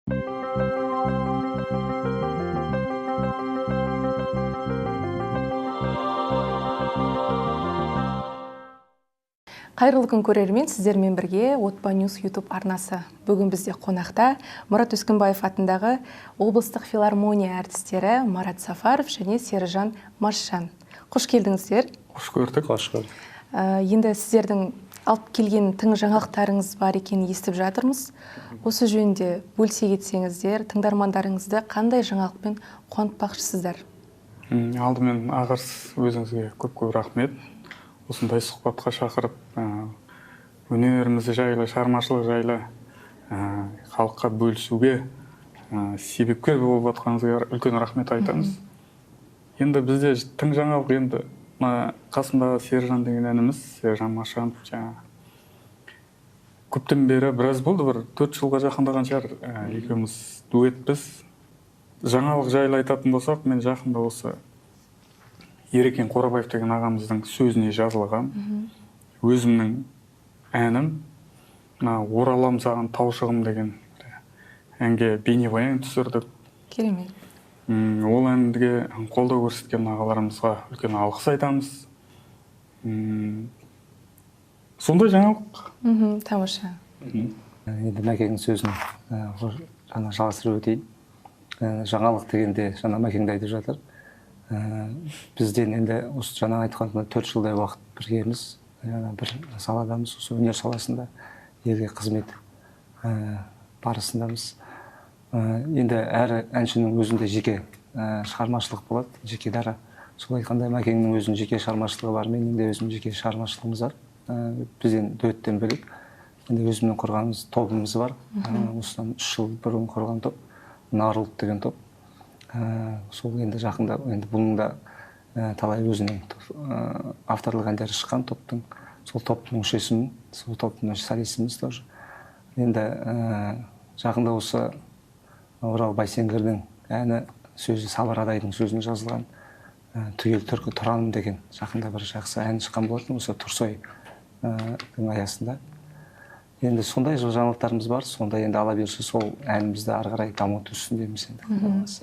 Қайырлы күн көрермен, сіздермен бірге Отпа Ньюс YouTube арнасы. Бүгін бізде қонақта Мұрат Өскінбаев атындағы облыстық филармония әртістері Марат Сафаров және Серіжан Машжан. Қош келдіңіздер. Қош көрдік. Қош көрдік. Енді сіздердің алып келген тың жаңалықтарыңыз бар екенін естіп жатырмыз. Осы жөнінде бөлісе кетсеңіздер, тыңдармандарыңызды қандай жаңалықпен қуантпақшысыздар? Алдымен ағарс өзіңізге көп-көп рахмет. Осындай сұхбатқа шақырып, өнеріміз жайлы, шығармашылық жайлы халыққа бөлісуге себепкер болып жатқаныңызға үлкен рахмет айтамыз. Енді бізде тың жаңалық, енді мына қасымдағы Серіжан деген әніміз, Серіжан Машанов, жаңа көптен бері біраз болды, бір 4 жылға жақындаған шығар, екеуміз дуэтпіз. Жаңалық жайлы айтатын болсақ, мен жақында осы Ерекен Қорабаев деген ағамыздың сөзіне жазылған өзімнің әнім, мына «Оралам саған таушығым» деген әнге бейнебаян түсірдік. Керемет. Ол әнге қолдау көрсеткен ағаларымызға үлкен алғыс айтамыз. Сондай жаңалық. Тамаша. Енді Мәкеңнің сөзін жаңа жалғастырып өтейін. Жаңалық дегенде жаңа Мәкең де айтып жатыр. Бізден енді осы жаңа айтқан 4 жылдай уақыт біргеміз, бір саладамыз, осы өнер саласында елге қызмет барысындамыз. Енді әр әншінің өзінде жеке шығармашылық болады, жеке дара. Сол айтқандай Мәкеңнің өзінің жеке шығармашылығы бар, менің де өзімнің жеке шығармашылығымыз бар. Бізден дуэттен бөлек енді өзімнің құрғанымыз тобымыз бар. Осыдан 3 жыл бұрын құрған топ, Нарұлт деген топ. Сол енді жақында, енді бұның да талай өзінің авторлық әндері шыққан топтың, сол топтың мүшесімін, сол топтың солистіміз тоже. Енді жақында осы Орал Байсеңгірдің әні, сөзі Сабыр Адайдың сөзіне жазылған «Түгел түркі тұраным» деген жақында бір жақсы ән шыққан болатын, осы Тұрсойдың аясында. Енді сондай жаңалықтарымыз бар, сондай енді ала берсе сол әнімізді ары қарай дамыту үстіндеміз енді.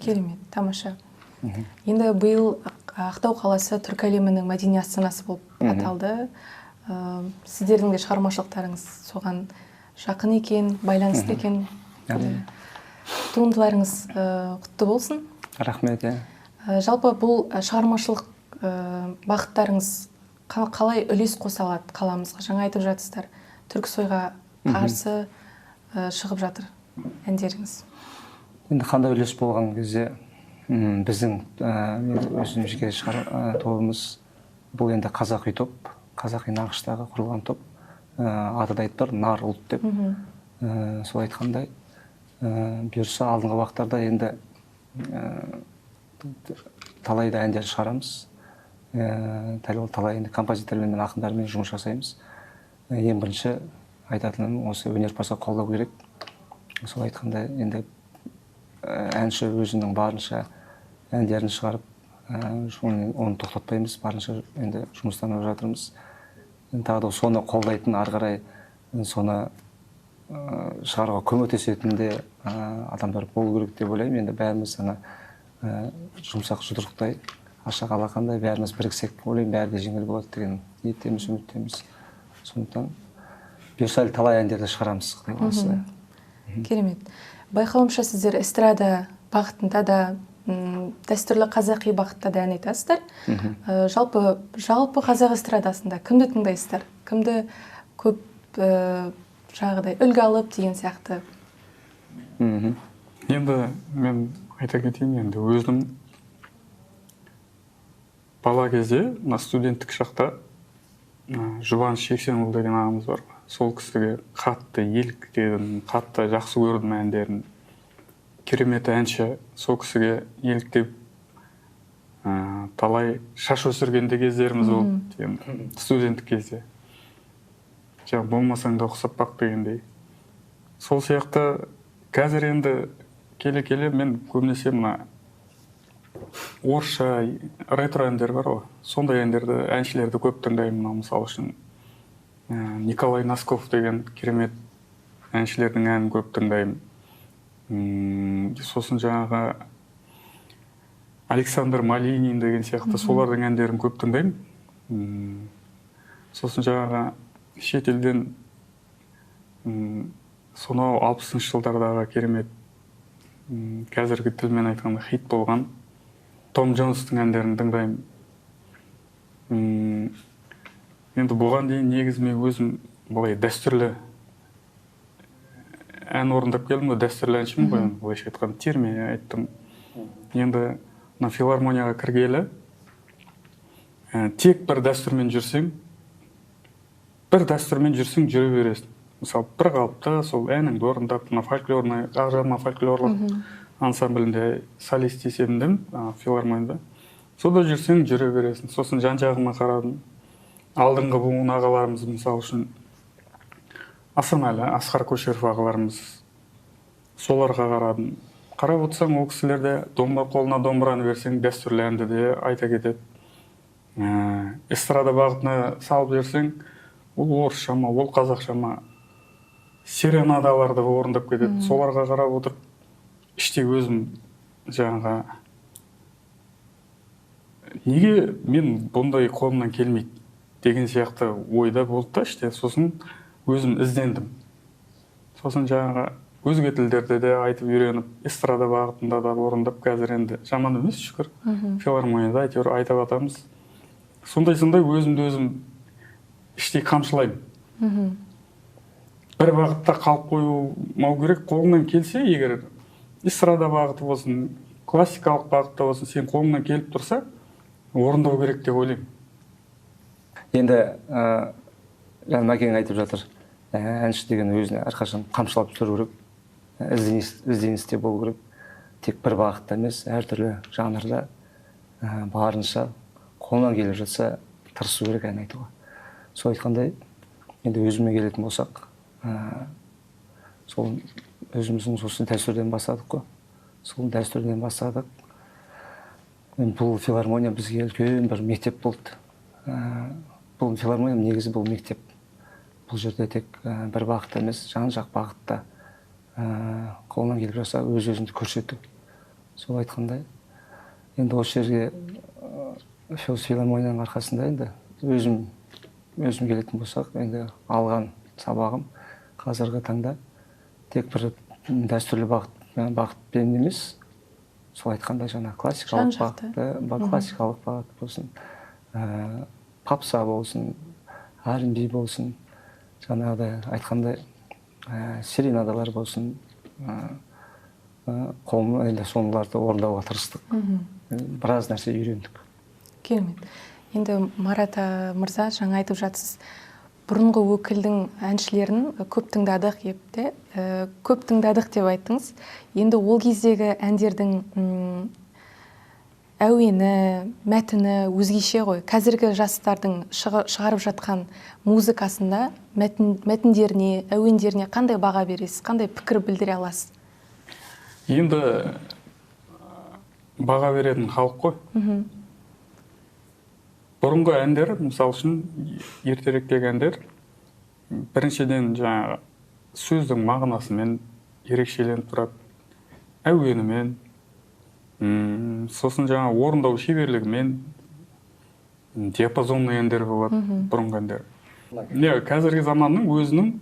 Керемет, тамаша. Енді биыл Ақтау қаласы түркі әлемінің мәдени астанасы болып аталды. Сіздердің де шығармашылықтарыңыз соған жақын екен, байланысты екен. Туындыларыңыз құтты болсын. Рахмет. Жалпы бұл шығармашылық бағыттарыңыз қалай үлес қоса алады қаламызға? Жаңа айтып жатсыздар, Түрксойға қарсы шығып жатыр әндеріңіз. Енді қандай үлес болған кезде біздің өзіміз жеке тобымыз, бұл енді қазақи топ, қазақи нақыштағы құрылған топ, аты да айтып тұр, Нар ұлт деп. Сол айтқандай, бұйырса алдыңғы уақыттарда енді талай да әндер шығарамыз. Талай енді композиторлармен, ақындармен жұмыс жасаймыз. Ең бірінші айтатыным осы өнерпазға қолдау керек. Сол айтқанда енді әнші өзінің барынша әндерін шығарып, оны тоқтатпаймыз, барынша енді жұмыстанып жатырмыз. Тағы да соны қолдайтын, ары қарай соны шығаруға көмектесетін де адамдар болу керек деп ойлаймын. Енді бәріміз ана жұмсақ жұдырықтай, ашық алақандай бәріміз біріксек, ойлаймын, бәрі де жеңіл болады деген ниеттеміз, үміттеміз. Сондықтан бұйырса әлі талай әндерді шығарамыз, Құдай қаласа. Керемет. Байқауымша, сіздер эстрада бағытында да, дәстүрлі қазақи бағытта да ән айтасыздар. Жалпы қазақ эстрадасында кімді тыңдайсыздар? Кімді көп жаңағыдай үлгі алып деген сияқты? Енді мен айта кетейін, енді өзім бала кезде, мына студенттік шақта Жұбаныш Жексенұлы деген ағамыз бар. Сол кісіге қатты еліктедім, қатты жақсы көрдім әндерін. Керемет әнші, сол кісіге еліктеп талай шаш өсірген де кездеріміз болды енді студенттік кезде. Жаңа болмасаң да ұқсап бақ дегендей. Сол сияқты қазір енді келе-келе мен көбінесе мына орысша ретро әндер бар ғой, сондай әндерді, әншілерді көп тыңдаймын. Мына мысал үшін Николай Носков деген керемет әншілердің әнін көп тыңдаймын. Сосын жаңағы Александр Малинин деген сияқты, солардың әндерін көп тыңдаймын. Сосын жаңағы шетелден сонау 60-шы жылдардағы керемет, қазіргі тілмен айтқанда хит болған Том Джонстың әндерін тыңдаймын. Енді бұған дейін негізі мен өзім былай дәстүрлі ән орындап келдім ғой, дәстүрлі әншімін ғой, былайша айтқанда терме айттым. Енді мына филармонияға кіргелі, тек бір дәстүрмен жүрсең, бір дәстүрмен жүрсең жүре бересің. Мысалы, бір қалыпта сол әніңді орындап, мына фольклорный, Ақжарма фольклорлық ансамблінде солист есебіндемін, филармонияда. Сонда жүрсең жүре бересің. Сосын жан-жағыма қарадым. Алдыңғы буын ағаларымыз, мысалы үшін, Асанәлі, Асқар Көшеров ағаларымыз, соларға қарадым. Қарап отырсаң, ол кісілер де қолына домбыраны берсең, дәстүрлі әнді де айта кетеді. Эстрада бағытына салып жіберсең, ол орысша ма, ол қазақша ма, серенадаларды орындап кетеді. Соларға қарап отырып, іште өзім жаңағы неге мен бұндай қолымнан келмейді деген сияқты ойда болды да іште. Сосын өзім іздендім. Сосын жаңағы өзге тілдерде де айтып үйреніп, эстрада бағытында да орындап, қазір енді жаман емес, шүкір. Филармонияда әйтеуір айтып жатамыз. Сондай-сондай өзімді өзім іштей қамшылаймын. Бір бағытта қалып қоймау керек. Қолыңнан келсе, егер эстрада бағыты болсын, классикалық бағытта болсын, сен қолыңнан келіп тұрса, орындау керек деп ойлаймын. Енді жаңа Мәкең айтып жатыр, әнші деген өзіне әрқашан қамшылап тұру керек, ізденісте болу керек. Тек бір бағытта емес, әртүрлі жанрда, барынша қолынан келіп жатса тырысу керек ән айтуға. Сол айтқандай, енді өзіме келетін болсақ, сол өзіміздің осы дәстүрден бастадық қой. Сол дәстүрден бастадық. Енді бұл филармония бізге үлкен бір мектеп болды. Бұл филармония негізі бұл мектеп. Бұл жерде тек бір бағытта емес, жан-жақ бағытта, қолынан келіп жатса өз өзіңді көрсету. Сол айтқандай, енді осы жерге, филармонияның арқасында енді өзім келетін болсақ, енді алған сабағым қазіргі таңда тек бір дәстүрлі бағытпен емес, сол айтқандай жаңа классикалық Жан-жақты. бағытты, классикалық бағыт болсын, попса болсын, R&B болсын, жаңағыдай айтқандай, серенадалар болсын, қолым енді соларды орындауға тырыстық. Біраз нәрсе үйрендік. Керемет. Енді Марат мырза, жаңа айтып жатсыз, бұрынғы өкілдің әншілерін көп тыңдадық деп те, көп тыңдадық деп айттыңыз. Енді ол кездегі әндердің, әуені, мәтіні өзгеше ғой. Қазіргі жастардың шығарып жатқан музыкасында мәтіндеріне, әуендеріне қандай баға бересіз, қандай пікір білдіре аласыз? Енді баға беретін халық қой. Бұрынғы әндер, мысал үшін, ертеректегі әндер, біріншіден жаңағы сөздің мағынасымен ерекшеленіп тұрады, әуенімен, сосын жаңа орындау шеберлігімен, диапазонный әндер болады, бұрынғы әндер. Не, қазіргі заманның өзінің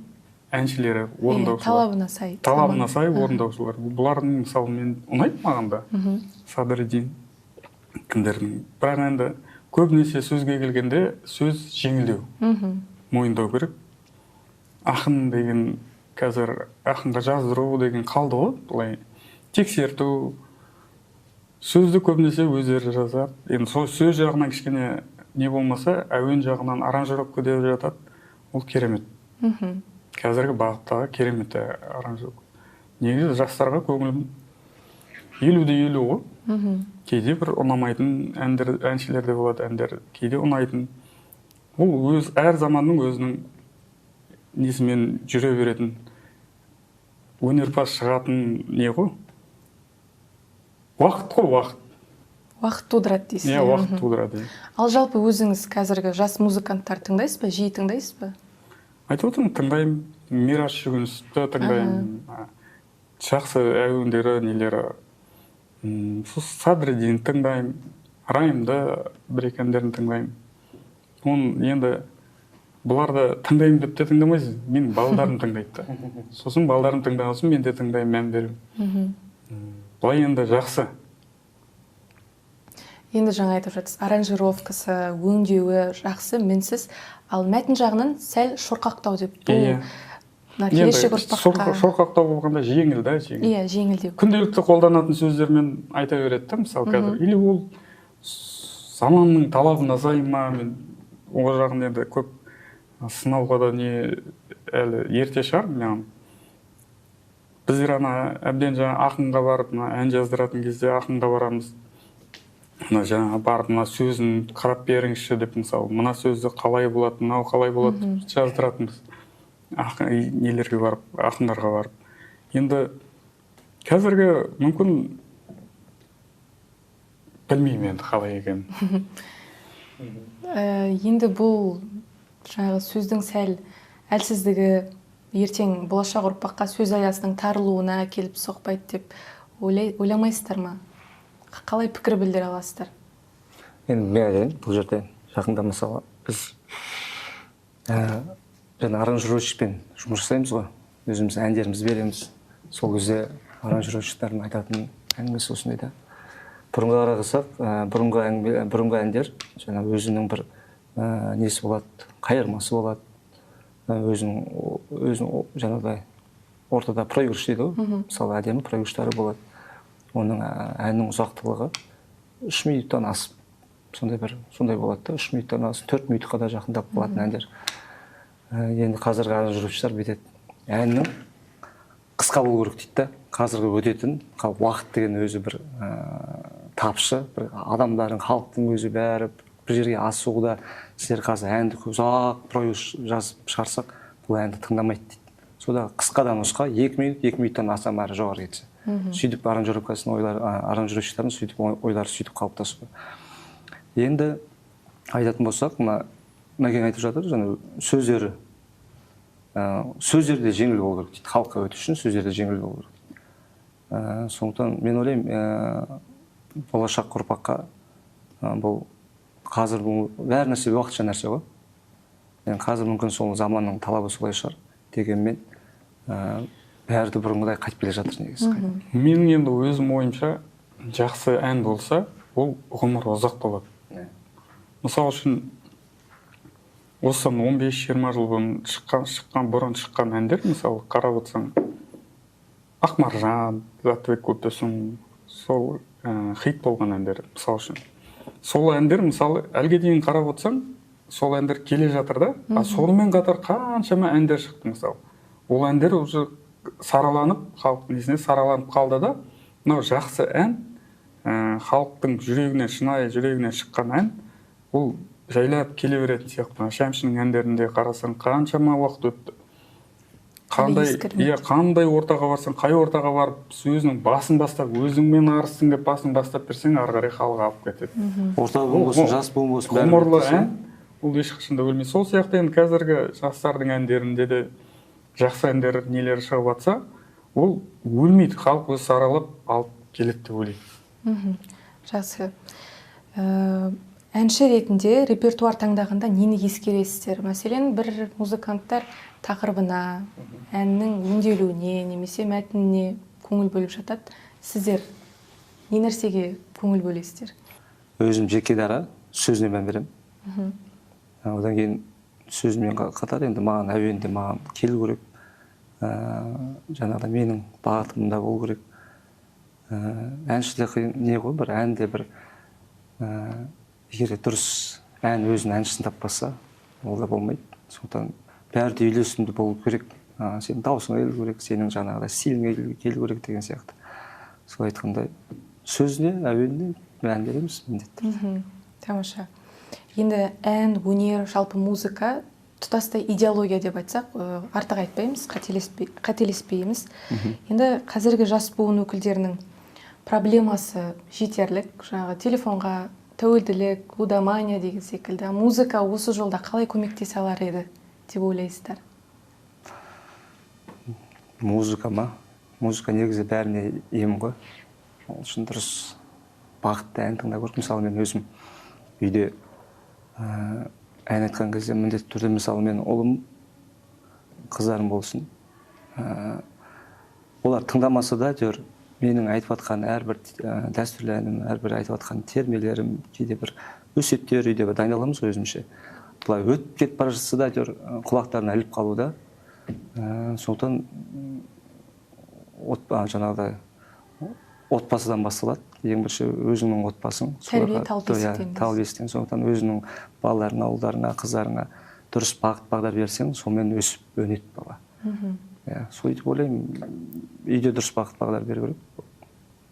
әншілері, орындаушылар. Талабына сай. Талабына сай орындаушылар. Бұлардың, мысалы, мен ұнайды маған да. Садриддин кімдердің. Бірақ енді көбінесе сөзге келгенде сөз жеңілдеу. Мойындау керек. Ақын деген қазір ақынға жаздыру деген қалды ғой, былай тексерту. Сөзді көбінесе өздері жазады. Енді сол сөз жағынан кішкене не болмаса, әуен жағынан аранжировка деп жатады. Ол керемет. Қазіргі бағыттағы керемет аранжировка. Негізі жастарға көңілім елу де елу ғой. Кейде бір ұнамайтын әндер, әншілер де болады, әндер кейде ұнайтын. Ол өз әр заманның өзінің несімен жүре беретін, өнерпаз шығатын не ғой? Уақыт қой, уақыт. Уақыт тудырады дейсіз, Иә, иә? уақыт тудырады. Ал жалпы өзіңіз қазіргі жас музыканттар тыңдайсыз ба, жиі тыңдайсыз ба? Айтып отырмын, тыңдаймын. Мирас Жүгінісовті тыңдаймын. Жақсы әуендері, нелері. Сосын Садриддинді тыңдаймын, Райымды бір екі әндерін тыңдаймын. Оны енді бұларды тыңдаймын деп те тыңдамайсыз, менің балдарым тыңдайды да. Сосын балдарым тыңдаған соң мен де тыңдаймын, мән беремін. Былай енді жақсы. Енді жаңа айтып жатырсыз, аранжировкасы, өңдеуі жақсы, мінсіз, ал мәтін жағынан сәл шорқақтау деп. Бұл мына келешек ұрпаққа шорқақтау болғанда жеңіл да, жеңіл. Иә, жеңілдеу. Күнделікті қолданатын сөздермен айта береді да, мысалы қазір. Или ол заманның талабына сай ма, мен ол жағын енді көп сынауға да не әлі ерте шығар маған. Біздер ана әбден жаңа ақынға барып, мына ән жаздыратын кезде ақынға барамыз. Мына жаңа барып мына сөзін қарап беріңізші деп, мысалы, мына сөзді қалай болады, мынау қалай болады деп жаздыратынбыз. Ақын нелерге барып, ақындарға барып. Енді қазіргі мүмкін білмеймін енді қалай екенін. Енді бұл жаңағы сөздің сәл әлсіздігі ертең болашақ ұрпаққа сөз аясының тарылуына келіп соқпайды деп ойламайсыздар ма? Қалай пікір білдіре аласыздар? Енді мен айтайын, бұл жерде жақында мысалы біз жаңа аранжировщикпен жұмыс жасаймыз ғой, өзіміз әндерімізді береміз. Сол кезде аранжировщиктардың айтатын әңгімесі осындай да. Бұрынға қарасақ, бұрынғы әндер жаңа өзінің бір несі болады, қайырмасы болады, өзінің жаңағыдай ортада проигрыш дейді ғой, мысалы әдемі проигрыштары болады. Оның әннің ұзақтылығы 3 минуттан асып, сондай болады да, 3 минуттан асып, 4 минутқа да жақындап қалатын әндер. Енді қазіргі аранжировщиктар бүйтеді, әннің қысқа болу керек дейді да. Қазіргі өтетін уақыт деген өзі бір тапшы, бір адамдардың, халықтың өзі бәрі бір жерге асығуда. Сіздер қазір әнді ұзақ проигрыш жазып шығарсақ, бұл әнді тыңдамайды дейді. Сонда қысқадан нұсқа 2 минут, 2 минуттан аса әрі жоғары кетсе. Сөйтіп аранжировкасының ойлары, аранжировщиктардың сөйтіп ойлары сөйтіп қалыптасты. Енді айтатын болсақ, мына Мәкең айтып жатыр, жаңа сөздері, сөздері де жеңіл болу керек дейді. Халыққа өту үшін сөздері де жеңіл болу керек дейді. Сондықтан мен ойлаймын, болашақ ұрпаққа бұл қазір бұл бәр нәрсе уақытша нәрсе ғой. Енді қазір мүмкін сол заманның талабы солай шығар, дегенмен бәрі де бұрынғыдай қайтып келе жатыр негізі. Менің енді өзім ойымша, жақсы ән болса, ол ғұмыр ұзақ болады. Мысалы үшін, осыдан 15-20 жыл бұрын шыққан әндер, мысалы, қарап отырсаң, Ақмаржан, Заттыбек Көптесін, сол хит болған әндер, мысалы үшін. Сол әндер, мысалы, әлге дейін қарап отырсаң, сол әндер келе жатыр да, а сонымен қатар қаншама әндер шықты, мысалы. Ол әндер уже сараланып, халықтың несіне сараланып қалды да, мынау жақсы ән, халықтың жүрегінен, шынайы жүрегінен шыққан ән, ол жайлап келе беретін сияқты. Шәмшінің әндерінде қарасаң, қаншама уақыт өтті. Қандай ортаға барсаң, қай ортаға барып, өзінің басын бастап, өзіңмен арыссың деп басын бастап берсең, ары қарай халық алып кетеді. Орта буын болсын, жас буын болсын, бәрі ғұмырлы ән, ол ешқашан да өлмейді. Сол сияқты енді қазіргі жастардың әндерінде де жақсы әндер нелері шығып жатса, ол өлмейді, халық өзі саралап алып келеді деп ойлаймын. Жақсы. Әнші ретінде репертуар таңдағанда нені ескересіздер? Мәселен, бір музыканттар тақырыбына, әннің өңделуіне немесе мәтініне көңіл бөліп жатады. Сіздер не нәрсеге көңіл бөлесіздер? Өзім жеке дара сөзіне мән беремін. Одан кейін сөзімен қатар енді маған әуенде маған келу керек. Жаңағыдай менің бағытымда болу керек. Әнші де қиын не ғой, бір әнде бір егер дұрыс ән өзінің әншісін таппаса, ол да болмайды. Сондықтан бәрі де үйлесімді болу керек. Сенің дауысыңа келу керек, сенің жаңағыдай стиліңе келу керек деген сияқты. Сол айтқандай сөзіне, әуеніне мән береміз міндетті түрде. Тамаша. Енді ән, өнер, жалпы музыка тұтастай идеология деп айтсақ, артық айтпаймыз, қателеспейміз. Енді қазіргі жас буын өкілдерінің проблемасы жетерлік, жаңағы телефонға тәуелділік, лудомания деген секілді. Музыка осы жолда қалай көмектесе алар еді деп ойлайсыздар? Музыка ма? Музыка негізі бәріне ем ғой. Ол үшін дұрыс бағытты ән тыңдау керек. Мысалы, мен өзім үйде ән айтқан кезде міндетті түрде, мысалы, мен ұлым, қыздарым болсын, олар тыңдамаса да, әйтеуір менің айтып жатқан әрбір дәстүрлі әнім, әрбір айтып жатқан термелерім, кейде бір өсиеттер үйде бір дайындаламыз ғой өзімше. Былай өтіп кетіп бара жатса да, әйтеуір құлақтарына іліп қалуда. Сондықтан жаңағыдай отбасыдан басталады. Ең бірінші өзіңнің отбасың. Тәрбие тал бесіктен. Тал бесіктен. Сондықтан өзіңнің балаларыңа, ұлдарыңа, қыздарыңа дұрыс бағыт бағдар берсең, сонымен өсіп өнеді бала. Иә, солай деп ойлаймын. Үйде дұрыс бағыт бағдар беру керек.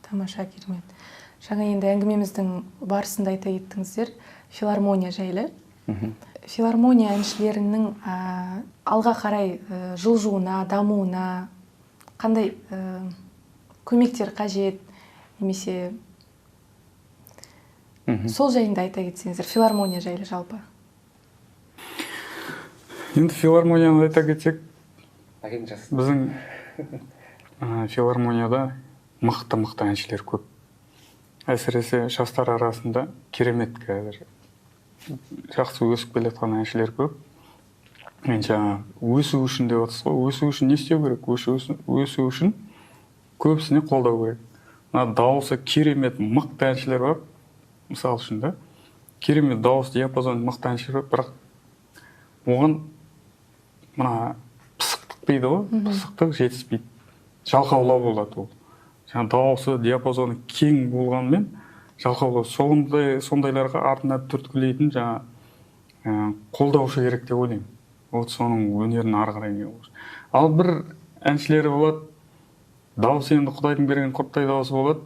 Тамаша, керемет. Жаңа енді әңгімеміздің барысында айта кеттіңіздер филармония жайлы. Филармония әншілерінің алға қарай жылжуына, дамуына қандай көмектер қажет, немесе сол жайында айта кетсеңіздер, филармония жайлы жалпы. Енді филармонияны айта кетсек, біздің филармонияда мықты-мықты әншілер көп. Әсіресе жастар арасында керемет қазір жақсы өсіп келе жатқан әншілер көп. Мен жаңа өсу үшін деп отырсыз ғой, өсу үшін не істеу керек? Өсу үшін көбісіне қолдау керек. Мына дауысы керемет мықты әншілер бар, мысал үшін да, керемет дауыс диапазоны мықты әншілер бар, бірақ оған мына пысықтық дейді ғой, пысықтық жетіспейді, жалқаулау болады ол. Жаңа дауысы диапазоны кең болғанымен жалқаулау, сондайларға артына түрткілейтін жаңа қолдаушы керек деп ойлаймын. Вот соның өнерін ары қарай не болсын. Ал бір әншілері болады, дауысы енді Құдайдың берген құрттай дауысы болады.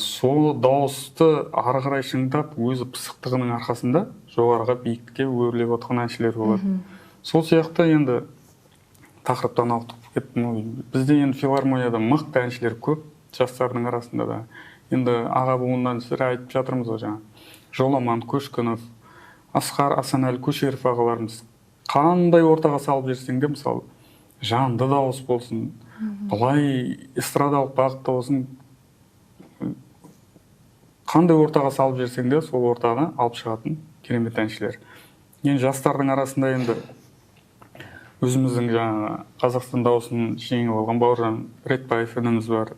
Сол дауысты ары қарай шыңдап, өзі пысықтығының арқасында жоғарыға биіктікке өрлеп отырған әншілер болады. Сол сияқты енді тақырыптан ауытқып кеттім. Бізде енді филармонияда мықты әншілер көп, жастардың арасында да. Енді аға буыннан сірә айтып жатырмыз ғой жаңа. Жоламан Көшкінов, Асқар Асанәлі Көшеров ағаларымыз қандай ортаға салып жіберсең де, мысалы, жанды дауыс болсын, былай эстрадалық бағытта болсын, қандай ортаға салып жіберсең де, сол ортаны алып шығатын керемет әншілер. Енді жастардың арасында енді өзіміздің жаңа Қазақстан дауысын жеңіп алған Бауыржан Ретбаев ініміз бар.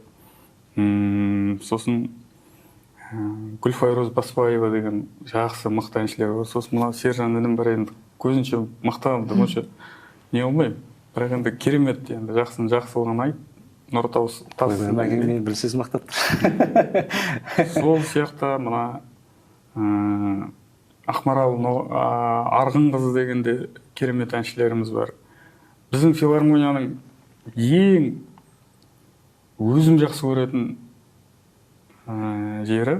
Сосын Гүлфайроз Баспаева деген жақсы мықты әншілер бар. Сосын мына Сержан інім бар, енді көзінше мықты, онша не болмаймын. Бірақ енді керемет, енді жақсының жақсылығын айт, Нұртау тас. Мен білсез мақтап тұр. Сол сияқты мына Ақмарал Арғын қызы дегенде керемет әншілеріміз бар. Біздің филармонияның ең өзім жақсы көретін жері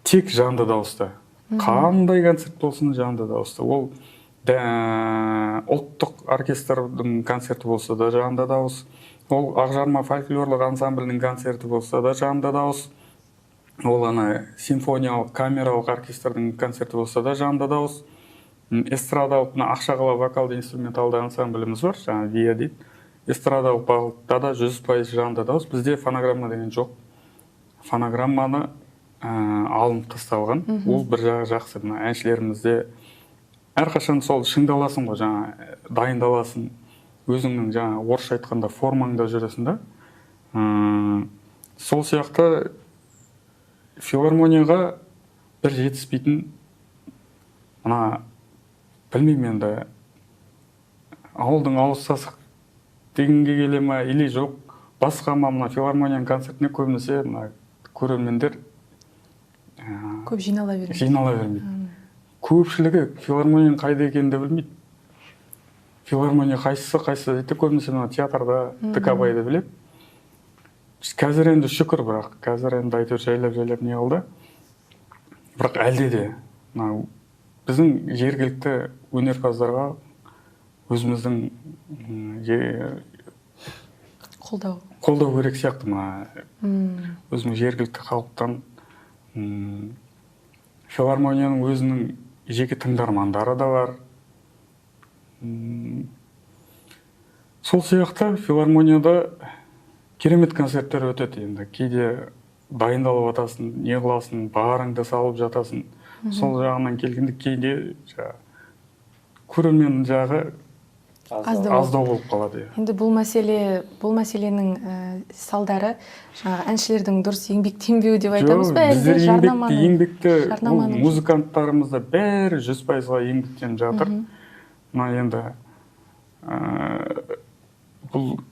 тек жанды дауыста. Қандай концерт болсын жанды дауыста. Ол ұлттық оркестрдің концерті болса да жанды дауыс, ол Ақжарма фольклорлық ансамблінің концерті болса да жанды дауыс, ол ана симфониялық камералық оркестрдің концерті болса да жанды дауыс, эстрадалық мына Ақшақала вокалды инструменталды ансамбліміз бар, жаңа ВИА дейді, эстрадалық бағытта да 100% жанды дауыс. Бізде фонограмма деген жоқ. Фонограмманы алынып тасталған. Ол бір жағы жақсы. Мына әншілерімізде әрқашан сол шыңдаласың ғой, жаңа дайындаласың, өзіңнің жаңа орысша айтқанда формаңда жүресің да. Сол сияқты филармонияға бір жетіспейтін мына білмеймін енді, ауылдың ауыз сасық дегенге келе ма или жоқ, басқа ма, мына филармонияның концертіне көбінесе мына көрермендер көп жинала бермейді. Жинала бермейді. Көпшілігі филармонияның қайда екенін де білмейді. Филармония қайсысы қайсысы дейді, көбінесе мына театрда, ТКБ-ды біледі. Қазір енді шүкір, бірақ қазір енді әйтеуір жайлап-жайлап не қылды. Бірақ әлде де мына біздің жергілікті өнерпаздарға өзіміздің қолдау керек сияқты. Мына өзіміз жергілікті халықтан филармонияның өзінің жеке тыңдармандары да бар. Сол сияқты филармонияда керемет концерттер өтеді енді. Кейде дайындалып жатасың, не қыласың, барыңды салып жатасың. Сол жағынан келгенде кейде көрермен жағы аздау болып қалады. Енді бұл мәселенің салдары жаңағы әншілердің дұрыс еңбектенбеуі деп айтамыз ба? Біздер еңбекті, музыканттарымыз да бәрі 100%-ға еңбектеніп жатыр. Мына енді бұл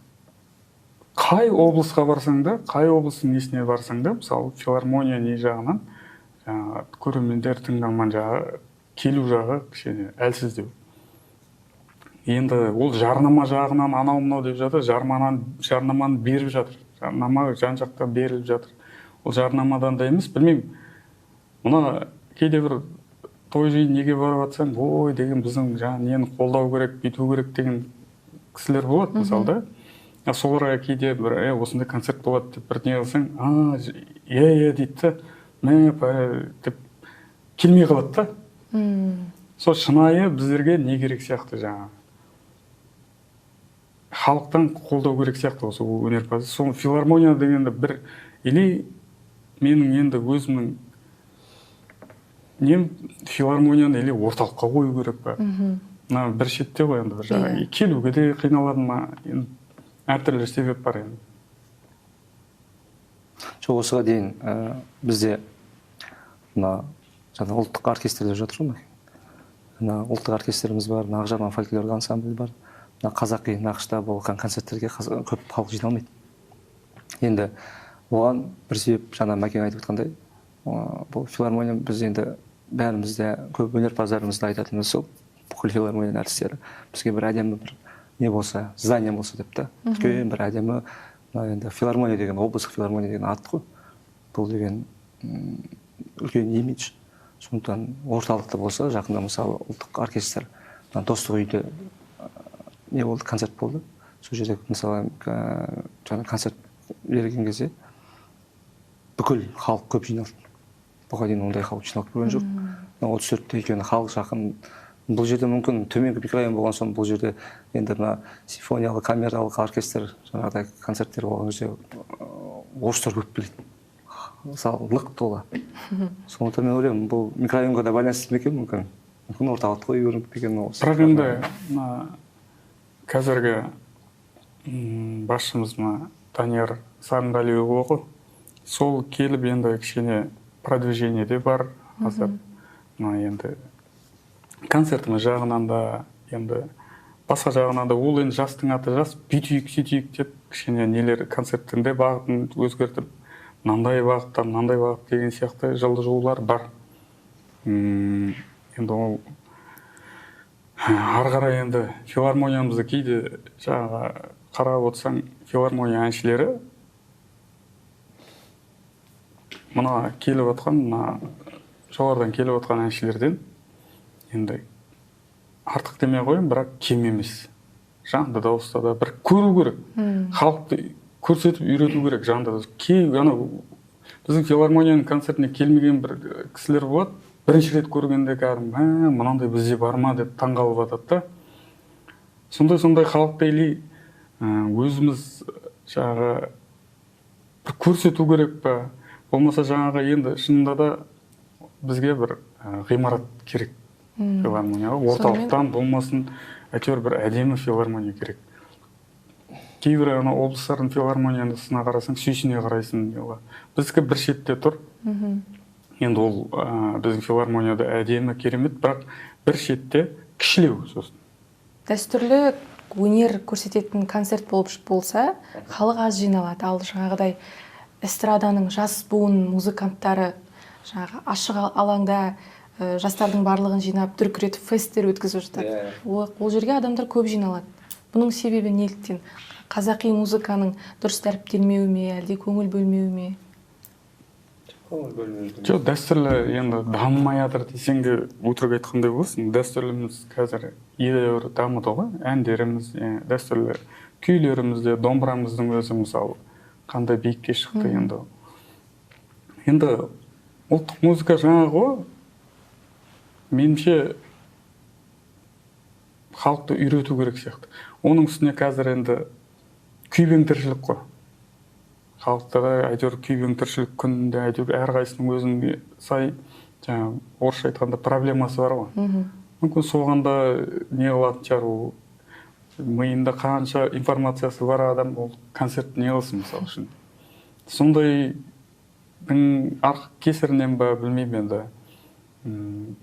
қай облысқа барсаң да, қай облыстың несіне барсаң да, мысалы филармония не жағынан жаңағы көрермендер, тыңдарман жағы, келу жағы кішкене әлсіздеу. Енді ол жарнама жағынан анау мынау деп жатыр, жарнаманы беріп жатыр. Жарнама жан-жақта беріліп жатыр. Ол жарнамадан да емес, білмеймін. Мына кейде бір той жиын неге барып жатсаң, ой деген біздің жаңа нені қолдау керек, бүйту керек деген кісілер болады, мысалы да. Соларға кейде бір осындай концерт болады деп бір не қылсаң, иә дейді да, мә деп келмей қалады да. Сол шынайы біздерге не керек сияқты жаңа. Халықтан қолдау керек сияқты осы өнерпаз. Сол филармония дегенде бір или менің енді өзімнің нем филармонияны или орталыққа қою керек па? Мына бір шетте ғой енді бір жағы. Келуге де қиналады ма? Енді әртүрлі себеп бар енді. Жоқ, осыға дейін бізде мына жаңа ұлттық оркестрлер жатыр ғой. Мына ұлттық оркестріміз бар, мына Ақжарма фольклорлық ансамблі бар. Мына қазақи нақышта болған концерттерге көп халық жиналмайды. Енді оған бір себеп жаңа Мәкең айтып отқандай, бұл филармония біз енді бәріміз де көп өнерпаздарымыз да айтатынымыз сол, бүкіл филармонияның әртістері бізге бір әдемі бір не болса, здание болса деп та, үлкен бір әдемі, мына енді филармония деген, облыстық филармония деген ат қой. Бұл деген үлкен имидж. Сондықтан орталықта болса, жақында мысалы ұлттық оркестр, мына Достық үйде не болды, концерт болды. Сол жерде мысалы жаңа концерт берген кезде бүкіл халық көп жиналды. Бұған дейін ондай халық жиналып көрген жоқ. Мына 34-те өйткені халық жақын. Бұл жерде мүмкін төменгі микрорайон болған соң бұл жерде енді мына симфониялық, камералық оркестр жаңағыдай концерттер болған кезде орыстар көп келеді. Мысалы лық тола. Сондықтан мен ойлаймын, бұл микрорайонға да байланысты ма екен мүмкін? Мүмкін орталықта қою керек деген осы. Бірақ енді мына қазіргі басшымыз мына Данияр Сарынғалиұлы ғой. Сол келіп енді кішкене продвижение де бар қазір. Мына енді концертіміз жағынан да, енді басқа жағынан да ол енді жастың аты жас, бүйтейік, сөйтейік деп кішкене нелер концерттің де бағытын өзгертіп, мынандай бағытта, мынандай бағыт деген сияқты жылжулар бар. Енді ол ары қарай енді филармониямызды кейде жаңағы қарап отырсаң, филармония әншілері мына келіп отқан, мына жоғарыдан келіп отқан әншілерден енді артық демей қояйын, бірақ кем емес. Жанды дауыста да бір көру керек. Халықты көрсетіп үйрету керек жанды дауыс. Кей анау біздің филармонияның концертіне келмеген бір кісілер болады, бірінші рет көргенде кәдімгі мынандай бізде бар ма деп таңғалып жатады да. Сондай халықты или өзіміз жаңағы бір көрсету керек па, болмаса жаңағы енді шынында да бізге бір ғимарат керек. Филармонияға орталықтан болмасын, әйтеуір бір әдемі филармония керек. Кейбір ана облыстардың филармониясына қарасаң, сүйсіне қарайсың. Біздікі бір шетте тұр. Енді ол біздің филармонияда әдемі, керемет, бірақ бір шетте кішілеу сосын. Дәстүрлі өнер көрсететін концерт болып болса, халық аз жиналады. Ал жаңағыдай эстраданың жас буын музыканттары жаңағы ашық алаңда жастардың барлығын жинап, дүркіретіп фесттер өткізіп жатады. Ол жерге адамдар көп жиналады. Бұның себебі неліктен? Қазақи музыканың дұрыс дәріптелмеуі ме, әлде көңіл бөлмеуі ме? Жоқ, дәстүрлі енді дамымай жатыр десең де өтірік айтқандай боласың. Дәстүрліміз қазір едәуір дамыды ғой. Әндеріміз, дәстүрлі күйлеріміз де, домбырамыздың өзі мысалы қандай биікке шықты енді. Енді ұлттық музыка жаңағы ғой, меніңше Халықты үйрету керек сияқты. Оның үстіне қазір енді күйбең тіршілік қой. Халықта да әйтеуір күйбең тіршілік күнінде әйтеуір әрқайсысының өзіне сай, жаңағы орысша айтқанда проблемасы бар ғой. Мүмкін соған да не қылатын шығар, ол миында қанша информациясы бар адам ол концерт не қылсын мысалы үшін. Сондайдың кесірінен ба білмеймін енді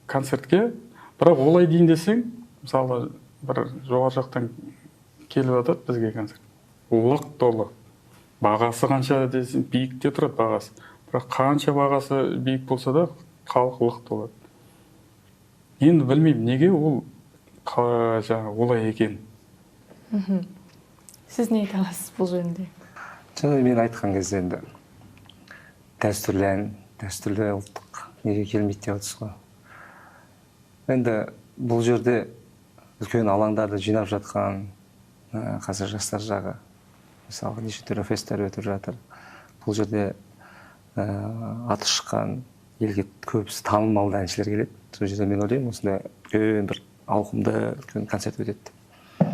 концертке. Бірақ олай дейін десең, мысалы бір жоғары жақтан келіп жатады бізге концерт. Лық толы. Бағасы қанша десең, биікте тұрады бағасы. Бірақ қанша бағасы биік болса да халық лық толады. Енді білмеймін, неге ол жаңағы олай екен. Сіз не айта аласыз бұл жөнінде? Жаңа мен айтқан кезде енді дәстүрлі ән, дәстүрлі ұлттық неге келмейді деп отырсыз ғой. Енді бұл жерде үлкен алаңдарды жинап жатқан қазір жастар жағы, мысалы неше түрлі фесттер өтіп жатыр. Бұл жерде аты шыққан, елге көбісі танымал әншілер келеді. Сол жерде мен ойлаймын, осындай үлкен бір ауқымды үлкен концерт өтеді деп.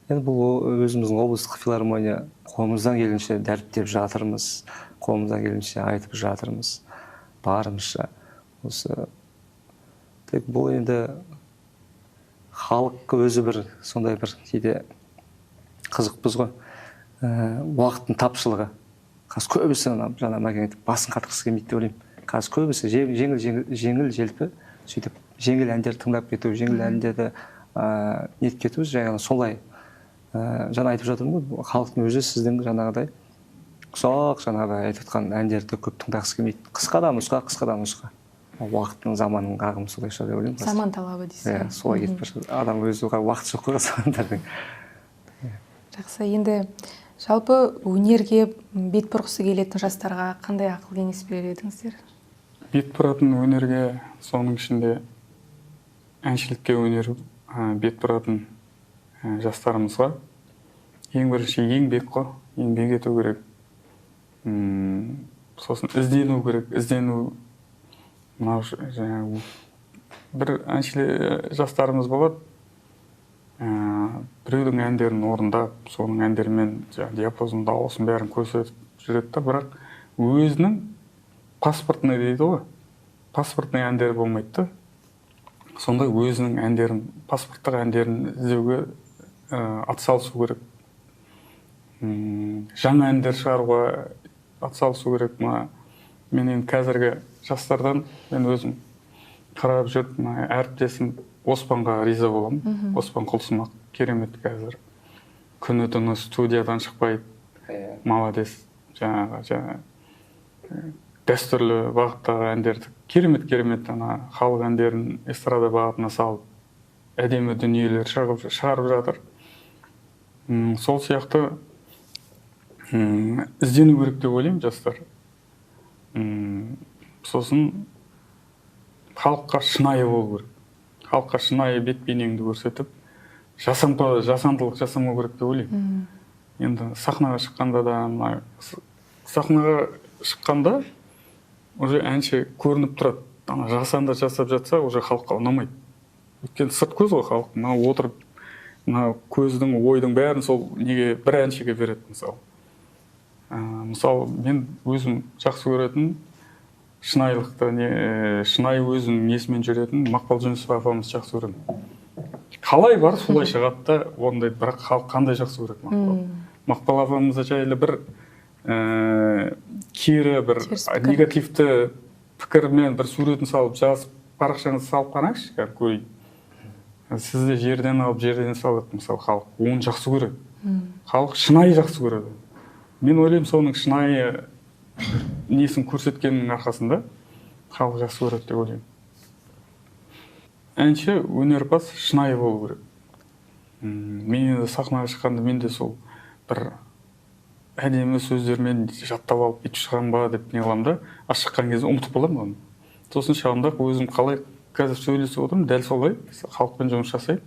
Енді бұл өзіміздің облыстық филармония қолымыздан келгенше дәріптеп жатырмыз, қолымыздан келгенше айтып жатырмыз, барымызша. Осы тек бұл енді халық өзі бір сондай бір кейде қызықпыз ғой. Уақыттың тапшылығы. Қазір көбісі жаңа Мәкең айтып басын қатырғысы келмейді деп ойлаймын. Қазір көбісі жеңіл желпі сөйтіп жеңіл әндерді тыңдап кету, жеңіл әндерді нетіп кету, жаңағы солай. Жаңа айтып жатырмын ғой, халықтың өзі сіздің жаңағыдай ұсақ жаңағыдай айтып жатқан әндерді көп тыңдағысы келмейді. Қысқа да нұсқа, қысқа да нұсқа. Уақыттың, заманның ағымы солай шығар деп ойлаймын. Заман талабы дейсіз. Иә, солай кетіп бара жатыр. Адам өзі уақыт жоқ қой замандардың. Жақсы, енді жалпы өнерге бет бұрғысы келетін жастарға қандай ақыл кеңес берер едіңіздер? Бет бұратын өнерге, соның ішінде әншілікке өнер бет бұратын жастарымызға ең бірінші еңбек қой, еңбек ету керек. Сосын іздену керек, іздену. Мынау жаңағы бір әншілер жастарымыз болады, біреудің әндерін орындап, соның әндерімен диапазон, дауысын бәрін көрсетіп жүреді да, бірақ өзінің паспортный дейді ғой, паспортный әндері болмайды да. Сондай өзінің әндерін, паспорттық әндерін іздеуге атсалысу керек. Жаңа әндер шығаруға атсалысу керек. Мен енді қазіргі жастардан мен өзім қарап жүріп, әріптесім Оспанға риза боламын. Оспан Құлсымақ керемет қазір. Күні түні студиядан шықпайды. Молодец. Жаңағы дәстүрлі бағыттағы әндерді керемет ана халық әндерін эстрада бағытына салып, әдемі дүниелер шығарып жатыр. Сол сияқты іздену керек деп ойлаймын жастар. Сосын халыққа шынайы болу керек. Халыққа шынайы бет бейнеңді көрсетіп, жасандылық жасамау керек деп ойлаймын. Енді сахнаға шыққанда да, сахнаға шыққанда уже әнші көрініп тұрады. Ана жасанды жасап жатса, уже халыққа ұнамайды. Өйткені сырт көз ғой халық. Мына отырып, мына көздің, ойдың бәрін сол неге бір әншіге береді мысалы. Мысалы, мен өзім жақсы көретін шынайылықты, шынайы өзінің несімен жүретін Мақпал Жүнісова апамызды жақсы көремін. Қалай бар, солай шығады да, ондай, бірақ халық қандай жақсы көреді Мақпал. Мақпал апамыз жайлы бір кері, бір негативті пікірмен бір суретін салып жазып, парақшаңызды салып қараңызшы, кәдімгі көрейін. Сізді жерден алып, жерден салады, мысалы, халық оны жақсы көреді. Халық шынайы жақсы көреді. Мен ойлаймын, соның шынайы несін көрсеткеннің арқасында халық жақсы көреді деп ойлаймын. Әнші, өнерпаз шынайы болу керек. Мен енді сахнаға шыққанда мен де сол бір әдемі сөздермен жаттап алып бүйтіп шығамын ба деп не қыламын да, а шыққан кезде ұмытып қаламын оны. Сосын шығамын да, өзім қалай қазір сөйлесіп отырмын, дәл солай халықпен жұмыс жасаймын.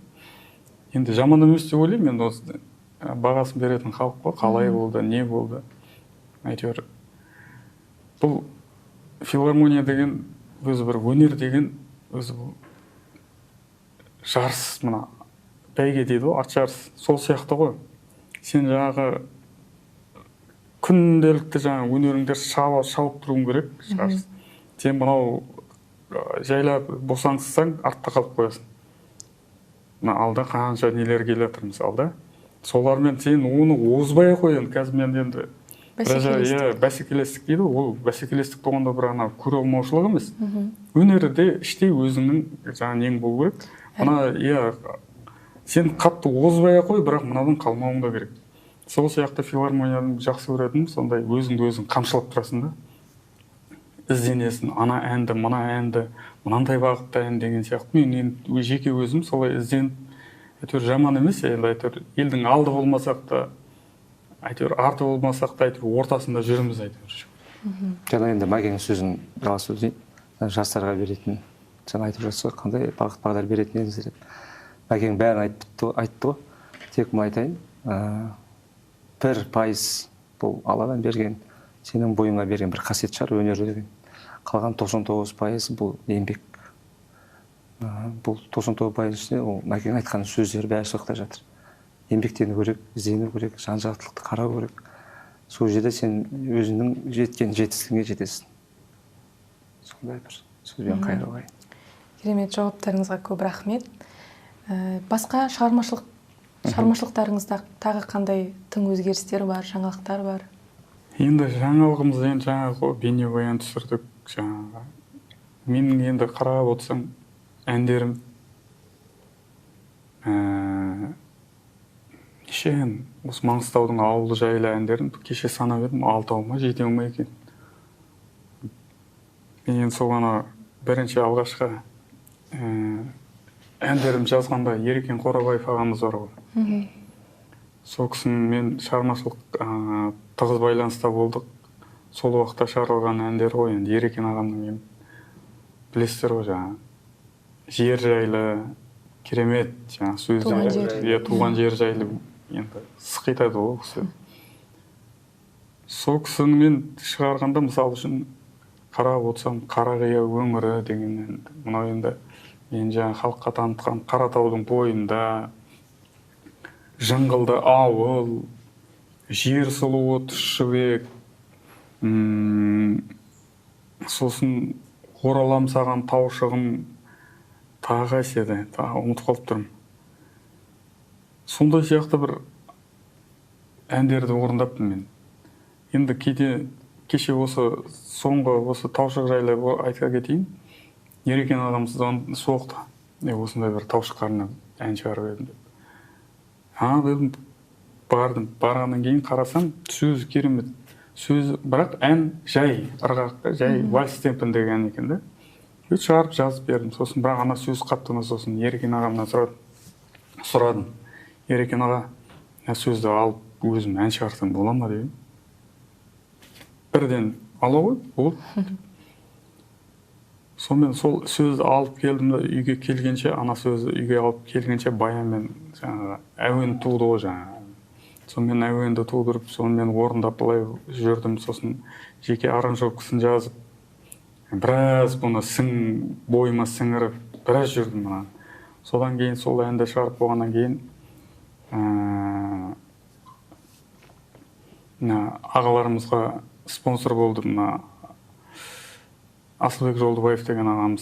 Енді жаман емес деп ойлаймын, енді осы бағасын беретін халық қой, қалай болды, не болды, әйтеуір. Бұл филармония деген, өзі бір өнер деген, өзі бұл жарыс, мына бәйге дейді ғой, ат жарыс, сол сияқты ғой. Сен жаңағы күнделікті жаңағы өнеріңді шауып тұруың керек жарыс. Сен мынау жайлап босаңсысаң, артта қалып қоясың. Мына алда қанша нелер келе жатыр мысалы да. Солармен сен оны озбай қой енді. Қазір мен енді бәсекелестік дейді, ол бәсекелестік болғанда бір ана көре алмаушылық емес. Өнерде іштей өзіңнің жаңа нең болу керек. Мына иә, сен қатты озбай қой, бірақ мынадан қалмауың да керек. Сол сияқты филармонияның жақсы көретінім сондай, өзіңді өзің қамшылап тұрасың да. Ізденесің, ана әнді, мына әнді, мынандай бағытта ән деген сияқты. Мен енді жеке өзім солай ізденіп, әйтеуір жаман емес, енді әйтеуір елдің алды болмасақ та, әйтеуір арты болмасақ та, әйтеуір ортасында жүрміз әйтеуір. Жаңа енді Мәкеңнің сөзін жалғастырып өтейін. Жастарға беретін, жаңа айтып жатсыз ғой, қандай бағыт бағдар беретін едіңіздер деп. Мәкең бәрін айтты ғой. Тек мен айтайын, 1% бұл Алладан берген, сенің бойыңа берген бір қасиет шығар өнер деген. Қалған 99% бұл еңбек. Бұл 99% ішінде ол Мәкең айтқан сөздер бәрі соқта жатыр. Еңбектену керек, іздену керек, жан-жақтылықты қарау керек. Сол жерде сен өзіңнің жеткен жетістігіңе жетесің. Сондай бір сөзбен қайырылайын. Керемет жауаптарыңызға көп рахмет. Басқа шығармашылықтарыңызда тағы қандай тың өзгерістер бар, жаңалықтар бар? Енді жаңалығымыз енді жаңағы бейнебаян түсірдік. Жаңағы менің енді қарап отырсам әндерім неше ән, осы Маңғыстаудың ауылы жайлы әндерін кеше санап едім, 6 ма 7 ма екен. Мен енді сол ана бірінші алғашқы әндерім жазғанда Ерекен Қорабаев ағамыз бар ғой. Сол кісімен шығармашылық тығыз байланыста болдық. Сол уақытта шығарылған әндер ғой енді Ерекен ағамның, енді білесіздер ғой, жаңағы жер жайлы керемет жаңағы сөздер, туған жер жайлы енді сықитады ғой ол кісі. Сол кісінімен шығарғанда мысалы үшін қарап отырсам Қарақия өңірі деген енді мынау енді мен жаңа халыққа танытқан Қаратаудың бойында жыңғылды ауыл, жер сұлуы Тұщыбек, сосын оралам саған таушығым, тағы қайсы еді, тағы ұмытып қалып тұрмын. Сондай сияқты бір әндерді орындаппын мен. Енді кейде кеше осы соңғы осы таушық жайлы айта кетейін. Ерекен ағамыз соқты. Осындай бір таушыққа арнап ән шығарып едім деп. Дедім, бардым. Барғаннан кейін қарасам, сөзі керемет. Сөзі, бірақ ән жай, ырғақты, жай вальс темпіндегі ән екен да. Шығарып жазып бердім. Сосын бірақ ана сөз қатты ұнады. Сосын Ерекен ағамнан сұрадым. Ерекен аға, сөзді алып өзім ән шығарсам бола ма дедім. Бірден ала ғой, болды. Сонымен сол сөзді алып келдім де, үйге келгенше, ана сөзді үйге алып келгенше баянмен жаңағы әуен туды ғой жаңағы. Сонымен әуенді тудырып, сонымен орындап былай жүрдім. Сосын жеке аранжировкасын жазып, біраз бұны бойыма сіңіріп, біраз жүрдім мына. Содан кейін сол әнді шығарып болғаннан кейін ағаларымызға спонсор болды мына Асылбек Жолдыбаев деген ағамыз,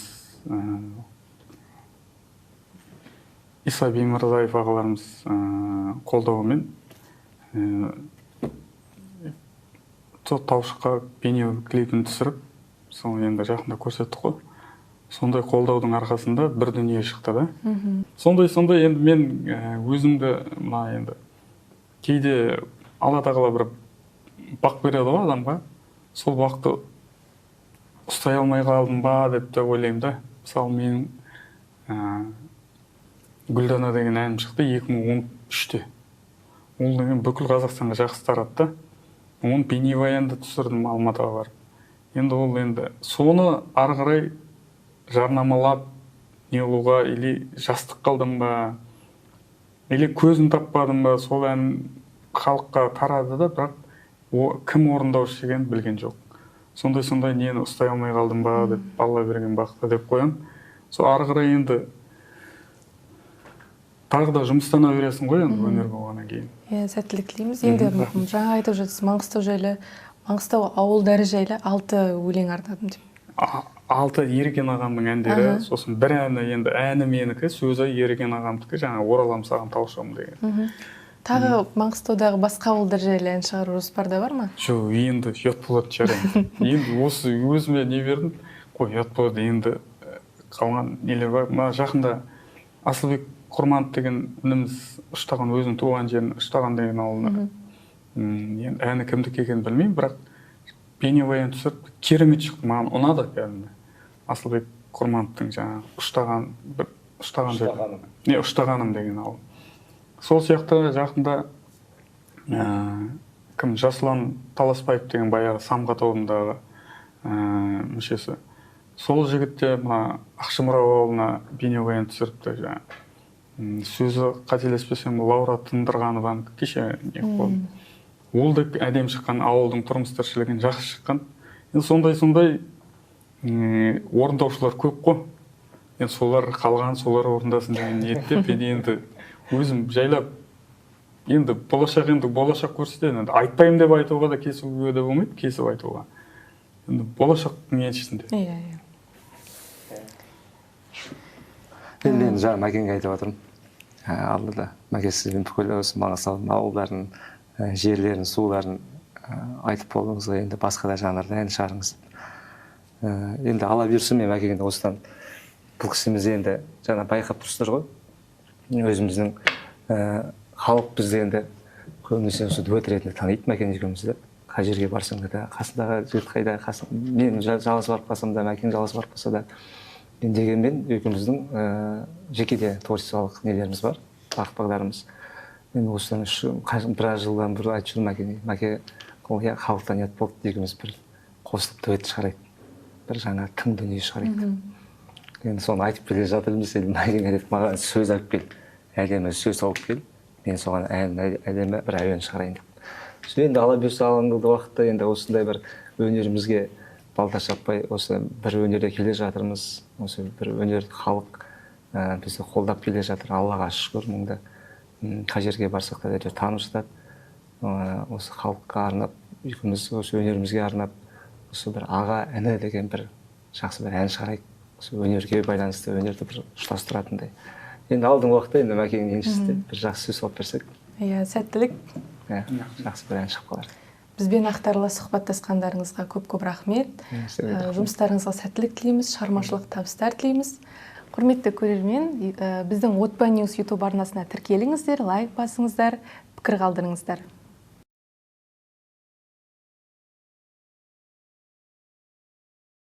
Иса Беймырзаев ағаларымыз қолдауымен сол таушыққа бейне клипін түсіріп, соны енді жақында көрсеттік қой. Сондай қолдаудың арқасында бір дүние шықты да. Сондай енді мен өзімді мына енді кейде Алла тағала бір бақ береді ғой адамға, сол бақты ұстай алмай қалдым ба деп те ойлаймын да. Мысалы менің Гүлдана деген әнім шықты 2013-те. Ол деген бүкіл Қазақстанға жақсы таратты да. Оны бейнебаянды түсірдім Алматыға барып. Енді ол енді соны ары қарай жарнамалап не қылуға или жастық қалдым ба, или көзін таппадым ба, сол ән халыққа тарады да, бірақ кім орындаушы екенін білген жоқ. Сондай нені ұстай алмай қалдым ба деп, Алла берген бақты деп қоямын. Сол ары қарай енді Тағы да жұмыстана бересің ғой енді өнер болғаннан кейін. Иә, сәттілік тілейміз. Енді жаңа айтып жатсыз, Маңғыстау жайлы, Маңғыстау ауылдары жайлы 6 өлең арнадым деп. 6 Еркен ағамның әндері, сосын бір әні, енді әні менікі, сөзі Еркен ағамдікі, жаңа Оралам саған таушығым деген. Тағы Маңғыстаудағы басқа ауылдар жайлы ән шығару жоспарда бар ма? Жоқ, енді ұят болады шығар енді. Енді осы өзіме не бердім, қой ұят болады енді, қалған нелер бар. Мына жақында Асылбек Құрманов деген ініміз Ұштаған, өзінің туған жерін Ұштаған деген ауылына. Енді әні кімдікі екенін білмеймін, бірақ бейнебаян түсіріп керемет шықты, маған ұнады кәдімгі. Асылбек Құрмановтың жаңағы Ұштаған, бір Ұштаған жер. Не, Ұштағаным деген ауыл. Сол сияқты жақында кім Жасұлан Таласпаев деген баяғы Самға тобындағы мүшесі. Сол жігіт те мына Ақшымырау ауылына бейнебаян түсіріпті жаңағы. Сөзі қателеспесем Лаура Тындырғанованікі кеше не болды. Ол да әдемі шыққан, ауылдың тұрмыс тіршілігін жақсы шыққан. Енді сондай-сондай орындаушылар көп қой. Енді солар қалған, солар орындасын деген ниетте мен енді өзім жайлап, енді болашақ, енді болашақ көрсетеді. Енді айтпаймын деп айтуға да, кесуге де болмайды, кесіп айтуға. Енді болашақтың еншісінде. Иә, иә. Енді мен жаңа Мәкенге айтып жатырмын. Алдыда Мәке сізбен бүкіл осы Маңғыстаудың ауылдарын, жерлерін, суларын айтып болдыңыз ғой, енді басқа да жанрда ән шығарыңыз. Енді ала бұйырсын, мен Мәкеңді осыдан бұл кісіміз енді жаңа байқап тұрсыздар ғой. Өзіміздің халық бізді енді көбінесе осы дуэт ретінде таниды Мәкен екеумізді. Қай жерге барсаң да, қасындағы жігіт қайда, мен жалғыз барып қалсам да, Мәкен жалғыз барып қалса да, дегенмен екеуміздің жеке де творчестволық нелеріміз бар, бағыт бағдарымыз. Мен осыдан біраз жылдан бұрын айтып жүрмін Мәкене, Мәке, иә, халықтан ұят болды, екеуміз бір қосылып дуэт шығарайық, бір жаңа тың дүние шығарайық. Енді соны айтып келе жатырмыз, енді Мәкең айтады, маған сөз алып кел, әдемі сөз тауып кел, мен соған әдемі бір әуен шығарайын деп. Сол енді ала бұйырса алаңғы уақытта енді осындай бір өнерімізге балта шаппай, осы бір өнерде келе жатырмыз, осы бір өнер халық бізді қолдап келе жатыр, Аллаға шүкір, мұнда қай жерге барсақ та әйтеуір танып жатады. Осы халыққа арнап, екеуміз осы өнерімізге арнап, осы бір аға іні деген бір жақсы бір ән шығарайық, осы өнерге байланысты өнерді бір ұштастыратындай. Енді алдыңғы уақытта енді Мәкеңнің еншісінде бір жақсы сөз салып берсек. Иә, сәттілік. Иә, жақсы бір ән шығып қалар. Бізбен ақтарыла сұхбаттасқандарыңызға көп-көп рахмет. Жұмыстарыңызға сәттілік тілейміз, шығармашылық табыстар тілейміз. Құрметті көрермен, біздің Отпа Ньюс YouTube арнасына тіркеліңіздер, лайк басыңыздар, пікір қалдырыңыздар.